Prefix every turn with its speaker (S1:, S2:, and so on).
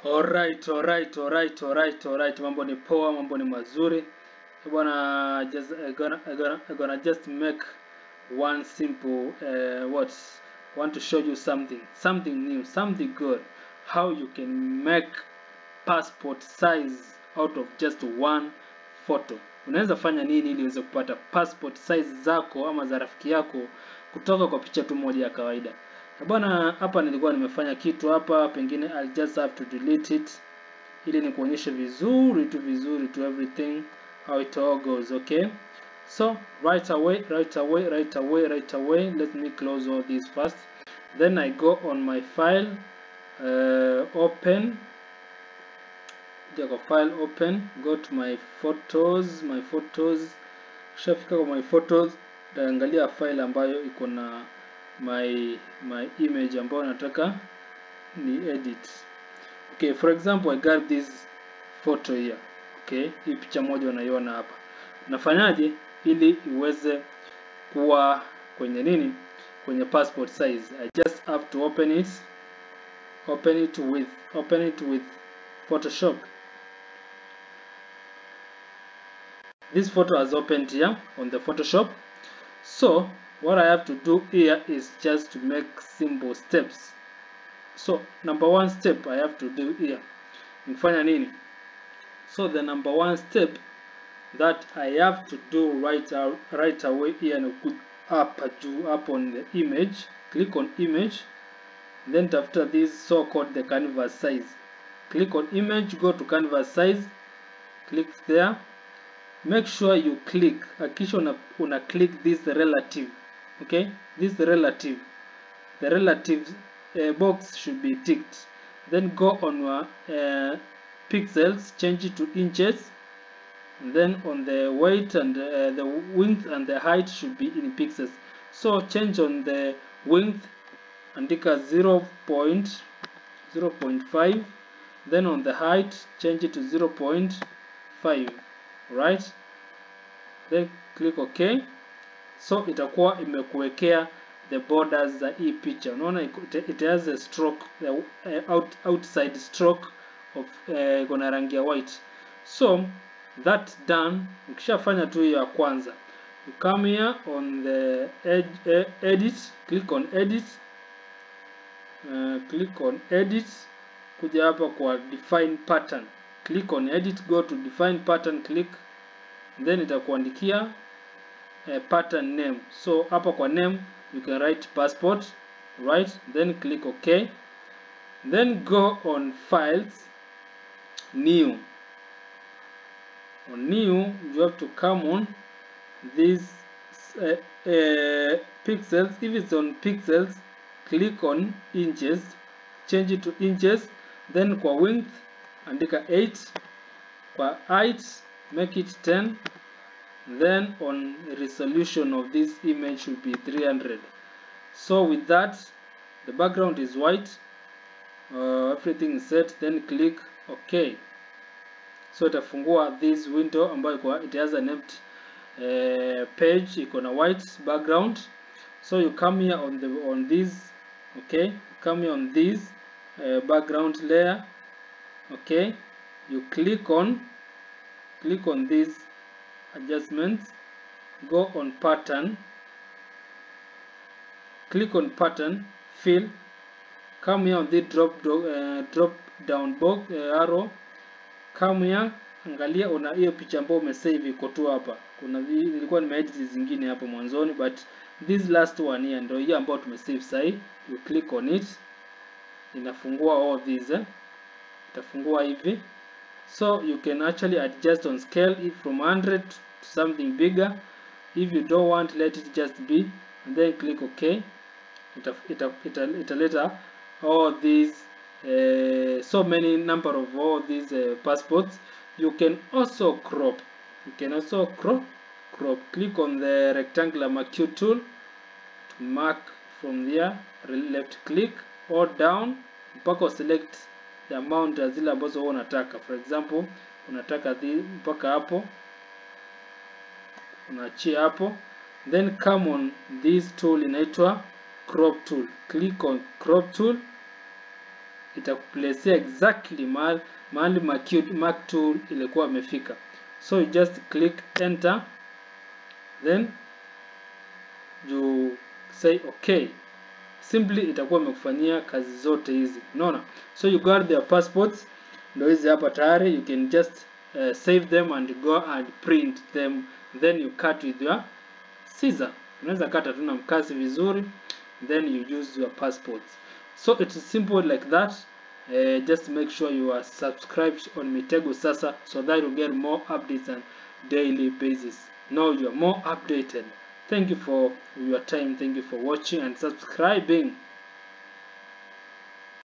S1: Alright, alright, alright, alright, alright. Mambo ni poa, mambo ni mazuri. Bwana, just I gonna just make one simple what want to show you something, something new, something good. How you can make passport size out of just one photo. Unaweza fanya nini ili uweze kupata passport size zako ama za rafiki yako kutoka kwa picha tu moja ya kawaida? Bwana, hapa nilikuwa nimefanya kitu hapa, pengine I'll just have to delete it ili nikuonyeshe vizuri tu everything how it all goes. Okay, so right away, right away, right away, right away, let me close all these first, then I go on my file, open, go file, open, go to my photos, my photos. Kishafika kwa my photos, taangalia file ambayo iko na my image ambayo nataka ni edit. Okay, for example, I got this photo here. Okay, hii picha moja unaiona hapa. Nafanyaje ili iweze kuwa kwenye nini? Kwenye passport size. I just have to open it. Open it with Photoshop. This photo has opened here on the Photoshop. So what I have to do here is just to make simple steps. So number one step I have to do here, nifanya nini? So the number one step that I have to do right away here, ni up juu up on the image, click on image, then after this so called the canvas size, click on image, go to canvas size, click there. Make sure you click, hakikisha una click this relative. Okay, this relative, the relative box should be ticked. Then go on your pixels, change it to inches, and then on the weight and the width and the height should be in pixels. So change on the width, andika 0.0.5, then on the height change it to 0.5. Right, then click OK. So itakuwa imekuwekea the borders za hii picha. Unaona it has a stroke, the outside stroke of iko na rangi ya white. So that done, ukishafanya tu hiyo ya kwanza, you come here on the edit, click on edit, click on edit, kuja hapa kwa define pattern, click on edit, go to define pattern, click, then itakuandikia pattern name. So hapa kwa name you can write passport, right? Then click OK. Then go on files, new. On new you have to come on these pixels. If it's on pixels, click on inches, change it to inches. Then kwa width andika 8, kwa height make it 10, then on resolution of this image should be 300. So with that, the background is white, everything is set, then click OK. So itafungua this window ambayo it has an empty page, iko na white background. So you come here on the on this, okay, come here on this background layer. Okay, you click on these adjustments, go on pattern, click on pattern fill, come here on the drop down box arrow, come here, angalia una hiyo picha ambayo umesave iko tu hapa. Kuna nilikuwa nimeedit zingine hapo mwanzoni, but this last one here ndio hiyo ambayo tumesave sasa. You click on it, inafungua all these itafungua hivi. So you can actually adjust on scale if from 100 to something bigger. If you don't want, let it just be, and then click OK. Italeta all these so many number of all these passports. You can also crop. You can also crop. Click on the rectangular marquee tool to mark from there. Left click or down mpaka select the amount ya zile ambazo wewe unataka. For example, unataka mpaka hapo, unaachia hapo, then come on this tool inaitwa crop tool, click on crop tool. Itakuplacia exactly mahali mark tool ilikuwa imefika. So you just click enter, then you say okay. Simply itakuwa imekufanyia kazi zote hizi, unaona. So you got their passports, ndio hizi hapa tayari. You can just save them and go and print them, then you cut with your scissor. Unaweza kata tu na mkasi vizuri, then you use your passports. So it's simple like that. Just make sure you are subscribed on Mitego Sasa so that you get more updates on daily basis. Now you are more updated. Thank you for your time. Thank you for watching and subscribing.